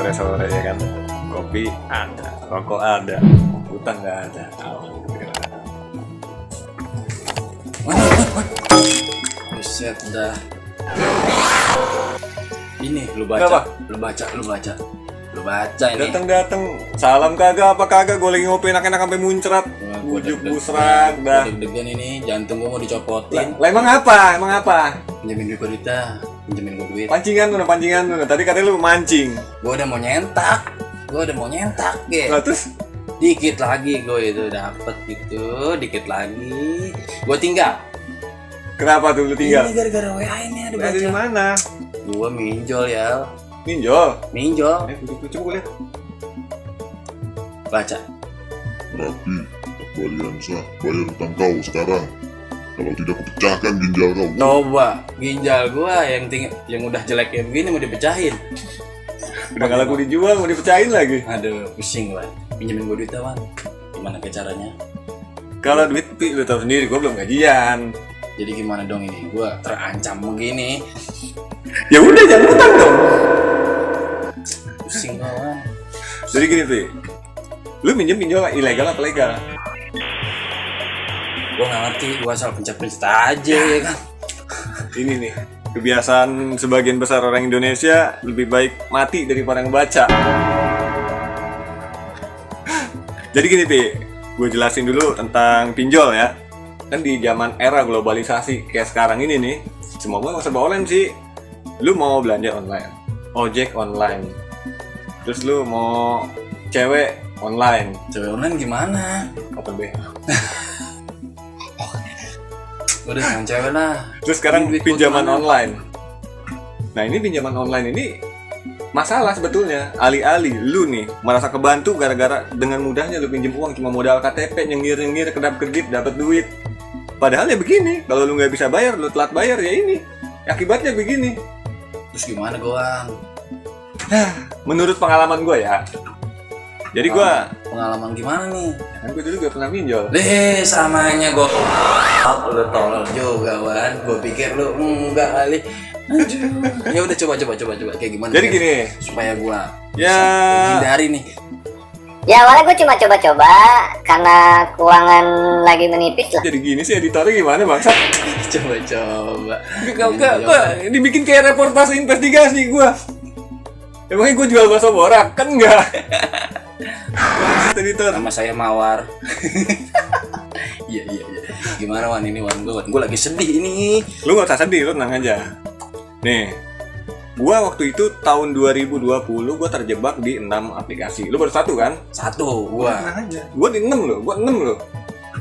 sore-sore ya kan. Kopi ada, rokok ada, utang nggak ada. Buset dah. Ini lu Kenapa? baca ini. Datang salam kagak apa kagak, gue lagi ngopi enak-enak sampai muncrat. Bujuk busrak dah. Deg-degan ini, jantung gua mau dicopotin. Lah emang apa? Pinjemin duit Rita, pinjemin gua duit. Pancingan lu. Tadi katanya lu mancing. Gua udah mau nyentak, gitu. Lah terus Dikit lagi gue itu dapet gitu, dikit lagi. Gua tinggal. kenapa tuh lu tinggal? Ini gara-gara WA ini ada Ada di baca. mana? Gua minjol ya. Minjol. Minjol. Coba gue lihat. Baca. Rapi, Waliansa, bayar utang kau sekarang. Kalau tidak kupecahkan ginjal kau. Coba ginjal gua yang udah jelek kayak begini mau dipecahin. Udah gak laku dijual, mau dipecahin lagi. Aduh, pusing Wan. Pinjemin gua duit Wan. Gimana ke caranya? Kalau duit lu tahu sendiri, gue belum gajian. Jadi gimana dong ini? Gua terancam begini. Ya udah jangan utang dong. Pusing gua Wan. Jadi gini Pi, lu minjem pinjol ilegal apa legal? Gua nggak ngerti, gua asal pencet-pencet aja ya kan. Ini nih, kebiasaan sebagian besar orang Indonesia lebih baik mati daripada ngebaca. Jadi gini Pi, gue jelasin dulu tentang pinjol ya. Kan di zaman era globalisasi kayak sekarang ini nih, semua gue serba online sih. Lu mau belanja online, ojek online, terus lu mau cewek online, Cewek online gimana? open BH. Udah jangan cewek lah. Terus sekarang Duit gua pinjaman kemana? online. Nah ini pinjaman online ini masalah sebetulnya. Alih-alih lu nih merasa kebantu gara-gara dengan mudahnya lu pinjam uang cuma modal KTP, nyengir-nyengir, kedap-kedip, dapat duit. Padahal ya begini, kalau lu nggak bisa bayar, lu telat bayar ya ini. Akibatnya begini. Terus gimana gua? Menurut pengalaman gue ya. Jadi gue, Pengalaman gimana nih? kan gue dulu gak pernah pinjol. Samanya gua lu tolol juga Wan. Gua pikir lu enggak kali. Aduh. Ya udah coba kayak gimana? Jadi Ken? gini, Supaya gua ya hindari nih. Ya awalnya gue cuma coba-coba karena keuangan lagi menipis lah. jadi gini sih editornya gimana bangsa? Coba. Gue dibikin kayak reportase investigasi gue. Emangnya gue jual bakso borak? Kan enggak. Editor. Nama saya Mawar. Iya. Gimana Wan ini Wan? Gua lagi sedih ini. Lu gak usah sedih, lu tenang aja. Nih, gua waktu itu tahun 2020 gua terjebak di 6 aplikasi. Lu baru satu kan? Satu gua. Tenang aja. Gua di 6 loh, gua 6 loh.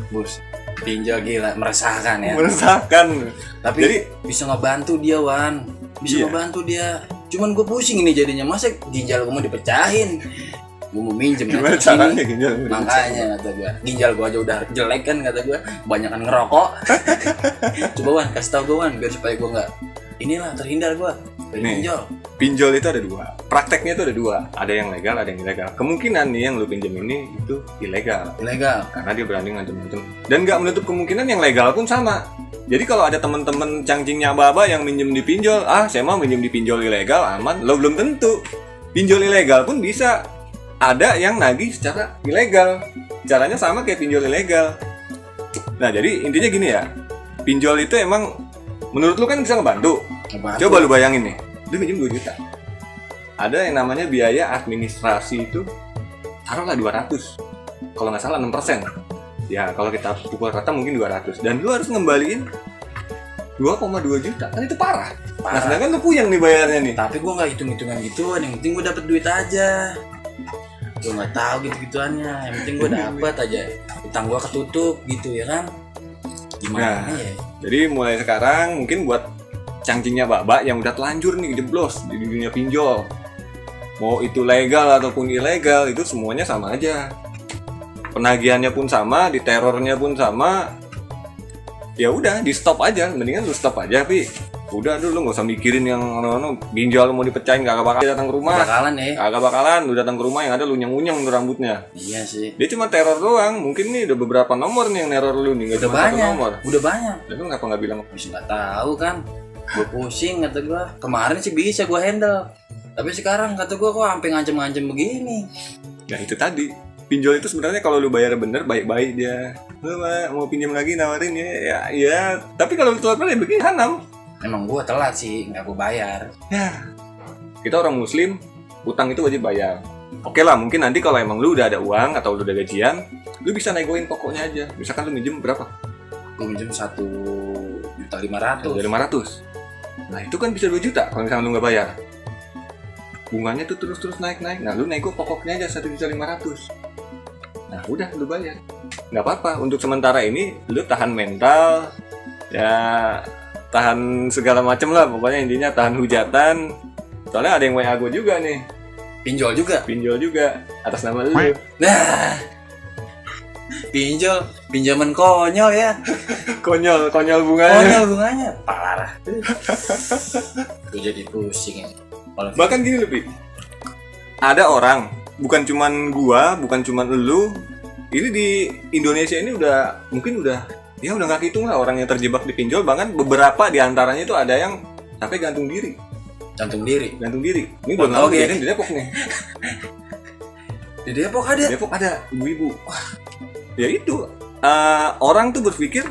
Bus. Pinjol gila, meresahkan ya. Meresahkan. Tapi Jadi bisa ngebantu dia Wan. Bisa Iya. ngebantu dia. Cuman gue pusing ini jadinya, masa ginjal gue mau dipecahin. Gue mau minjem gimana ke sini. caranya ginjal? Makanya kata gue, ginjal gue aja udah jelek kan kata gue, kebanyakan ngerokok. Coba Wan, kasih tau gue Wan, biar supaya gue nggak inilah terhindar gue dari Nih. pinjol. Pinjol itu ada dua. Prakteknya itu ada dua. Ada yang legal, ada yang ilegal. Kemungkinan nih yang lu pinjam ini itu ilegal. Ilegal. Karena dia berani ngancem-ngancem. Dan nggak menutup kemungkinan yang legal pun sama. Jadi kalau ada temen-temen cangcingnya aba-aba yang minjem di pinjol, saya mau minjem di pinjol ilegal, aman. Lo belum tentu. Pinjol ilegal pun bisa ada yang nagih secara ilegal. Caranya sama kayak pinjol ilegal. Nah jadi intinya gini ya, pinjol itu emang menurut lu kan bisa ngebantu. Coba lu bayangin nih, lu minjem 2 juta. Ada yang namanya biaya administrasi itu taruhlah 200. Kalau nggak salah 6%. Ya kalau kita pukul rata mungkin 200. Dan lu harus ngembaliin 2,2 juta. Kan itu parah. Nah sedangkan lu puyeng nih bayarnya nih. Tapi gue nggak hitung-hitungan gituan, yang penting gue dapet duit aja. Gue nggak tahu gitu-gituannya, yang penting gue dapet aja. Utang gue ketutup gitu ya kan. Gimana Nah. ya? Jadi mulai sekarang mungkin buat cangcingnya babak yang udah telanjur nih jeblos di dunia pinjol, mau itu legal ataupun ilegal itu semuanya sama aja. Penagihannya pun sama, diterornya pun sama. Ya udah, di stop aja. Mendingan lu stop aja, Pi. Udah dulu, nggak usah mikirin yang pinjol mau dipecahin, kagak bakal dia datang ke rumah. Bakalan ya? Kagak bakalan, lu datang ke rumah yang ada lu nyeng-nyeng rambutnya. Iya sih. Dia cuma teror doang. Mungkin nih udah beberapa nomor nih yang neror lu nih, nggak Udah cuma satu banyak, nomor. udah banyak. Tapi ngapa nggak bilang? Bisa nggak tahu kan? Gue pusing kata gue. Kemarin sih bisa gue handle. Tapi sekarang kata gue kok sampai ngancem-ngancem begini. Nah itu tadi, pinjol itu sebenarnya kalau lu bayar bener baik-baik dia. Lu mau pinjam lagi nawarin ya. Tapi kalau lu telat ya begini hanam. Emang gue telat sih, nggak gue bayar. Ya, kita orang muslim, utang itu wajib bayar. Oke lah, mungkin nanti kalau emang lu udah ada uang atau lu udah gajian, lu bisa negoin pokoknya aja. Misalkan lu minjem berapa? Gue minjem 1.500.000. Dari 500. Nah itu kan bisa 2 juta kalau misalkan lu nggak bayar. Bunganya tuh terus naik. Nah lu nego pokoknya aja 1.500.000. Nah udah lu bayar. Nggak apa-apa. Untuk sementara ini lu tahan mental, ya tahan segala macam lah. Pokoknya intinya tahan hujatan. Soalnya ada yang WA gue juga nih. Pinjol juga atas nama lu. Nah, pinjaman konyol ya. Konyol bunganya. Bunganya parah. Gue jadi pusing ya. Bahkan gini lebih, ada orang, bukan cuman gua, bukan cuman lu, ini di Indonesia ini mungkin udah nggak hitung lah orang yang terjebak di pinjol. Bahkan beberapa di antaranya itu ada yang sampai gantung diri. Ini gua tahu kejadian di Depok nih. Di Depok ada ibu-ibu. Wah, ya itu orang tuh berpikir,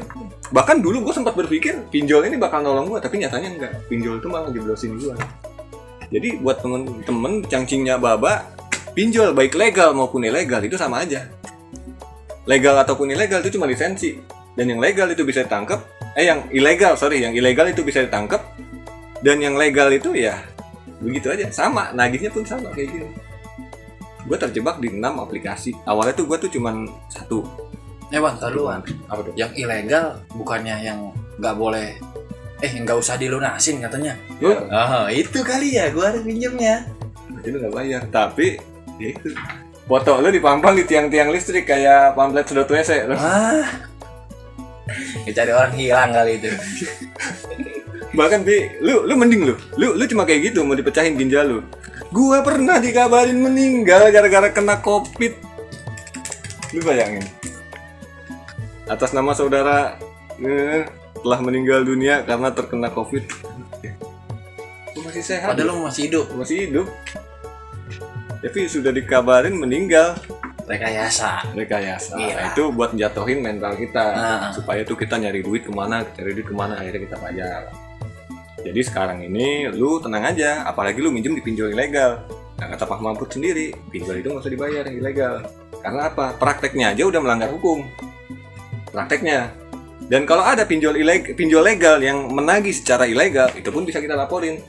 bahkan dulu gua sempat berpikir pinjol ini bakal nolong gua, tapi nyatanya enggak. Pinjol itu malah jeblosin gua. Jadi buat temen-temen cangcingnya baba, pinjol baik legal maupun ilegal itu sama aja. Legal ataupun ilegal itu cuma lisensi, dan yang legal itu bisa ditangkap. Yang ilegal itu bisa ditangkap, dan yang legal itu ya begitu aja, sama, nagihnya pun sama kayak gini. Gue terjebak di 6 aplikasi. Awalnya tuh gue tuh cuman 1. Bang, taruhan. Apa tuh? Yang ilegal bukannya yang nggak boleh, nggak usah dilunasin katanya. Itu kali ya, gue harus pinjamnya. Itu nggak bayar, tapi ya itu. Foto lu dipampang di tiang-tiang listrik kayak pamflet sedot WC. Cari orang hilang kali itu. Bahkan lu mending lu cuma kayak gitu mau dipecahin ginjal lu. Gua pernah dikabarin meninggal gara-gara kena COVID. Lu bayangin. Atas nama saudara telah meninggal dunia karena terkena COVID. Lu masih sehat. Padahal lu masih hidup. Tapi sudah dikabarin meninggal. Rekayasa. Nah, itu buat jatuhin mental kita. Supaya tuh kita nyari duit kemana, akhirnya kita bayar. Jadi sekarang ini lu tenang aja, apalagi lu minjem di pinjol ilegal. Nah, kata Pak Mahfud sendiri, pinjol itu nggak usah dibayar yang ilegal. Karena apa? Prakteknya aja udah melanggar hukum. Prakteknya. Dan kalau ada pinjol legal yang menagih secara ilegal, itu pun bisa kita laporin.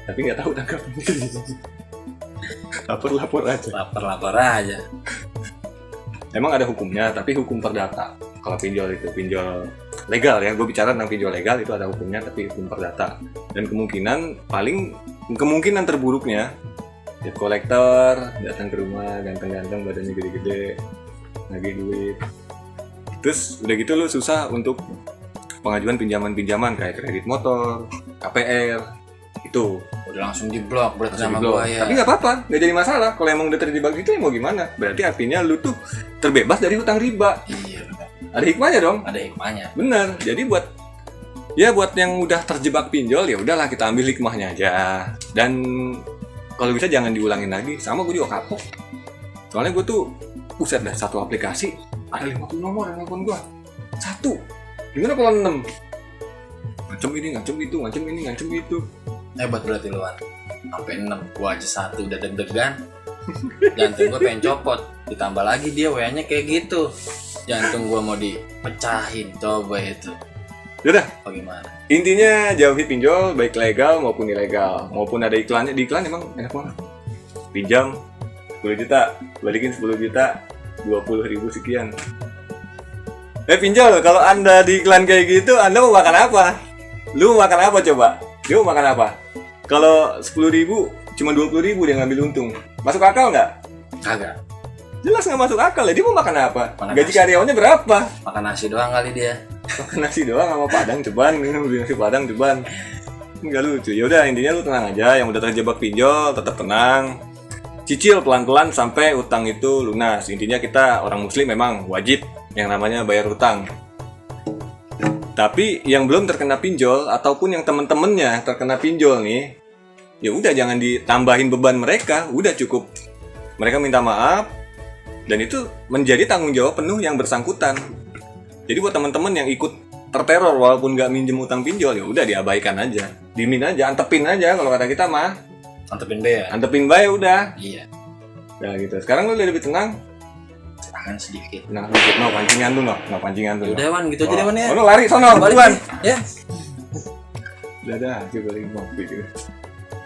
Tapi nggak tahu tanggapannya. Lapor aja. Emang ada hukumnya, tapi hukum perdata. Kalau pinjol legal ya, gue bicara tentang pinjol legal itu ada hukumnya, tapi hukum perdata. Dan kemungkinan terburuknya, debt collector datang ke rumah, ganteng-ganteng, badannya gede-gede, nagih duit. Terus udah gitu lu susah untuk pengajuan pinjaman kayak kredit motor, KPR, itu udah langsung diblok berarti sama gua ya. Tapi nggak apa-apa, nggak jadi masalah. Kalau emang udah terjebak gitu ya mau gimana? Berarti artinya lu tuh terbebas dari hutang riba. Iya benar. Ada hikmahnya dong. Ada hikmahnya. Bener. Jadi buat yang udah terjebak pinjol ya udahlah kita ambil hikmahnya aja. Dan kalau bisa jangan diulangin lagi. Sama gue juga kapok. Soalnya gue tuh buset dah, satu aplikasi ada 50 nomor yang nelfon gue. 1. Gimana kalau 6? Ngacem ini, ngacem itu. Hebat berarti lu kan. Sampai 6, gua aja 1 udah deg-degan. Jantung gua pengen copot. Ditambah lagi dia WA-nya kayak gitu. Jantung gua mau dipecahin. Coba itu. Yaudah, bagaimana? Intinya jauhi pinjol baik legal maupun ilegal. Maupun ada iklannya. Di iklan emang enak banget. Pinjam 10 juta, balikin 10 juta, 20.000 sekian. Pinjol, kalau Anda di iklan kayak gitu, Anda mau makan apa? Lu mau makan apa coba? Dia mau makan apa? Kalau 10.000 cuma 20.000 dia ngambil untung. Masuk akal nggak? Kagak. Jelas nggak masuk akal ya. Dia mau makan apa? Makan Gaji nasi. karyawannya berapa? Makan nasi doang kali dia. Makan nasi doang sama padang ceban. Beli nasi padang ceban. Nggak lucu. Ya udah intinya lu tenang aja. Yang udah terjebak pinjol tetap tenang. Cicil pelan-pelan sampai utang itu lunas. Intinya kita orang muslim memang wajib yang namanya bayar utang. Tapi yang belum terkena pinjol ataupun yang temen-temennya terkena pinjol nih, ya udah jangan ditambahin beban mereka, udah cukup mereka minta maaf dan itu menjadi tanggung jawab penuh yang bersangkutan. Jadi buat teman-teman yang ikut terteror walaupun nggak minjem utang pinjol, ya udah diabaikan aja, dimin aja, antepin aja kalau kata kita mah, Antepin be ya. antepin bae udah. Iya. Ya gitu. Sekarang lu udah lebih tenang. Tangan sedikit. Nah, dikit no pancingan tuh no, pancingan tuh. Udah Wan, gitu aja deh Wan ya. Oh, lari sono, Balik buruan. ya. Udah dah, coba lagi ngopi gitu.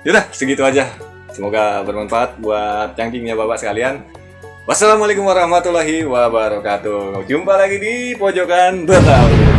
Yaudah, segitu aja. Semoga bermanfaat buat cangkingnya Bapak sekalian. Wassalamualaikum warahmatullahi wabarakatuh. Jumpa lagi di Pojokan Betawi.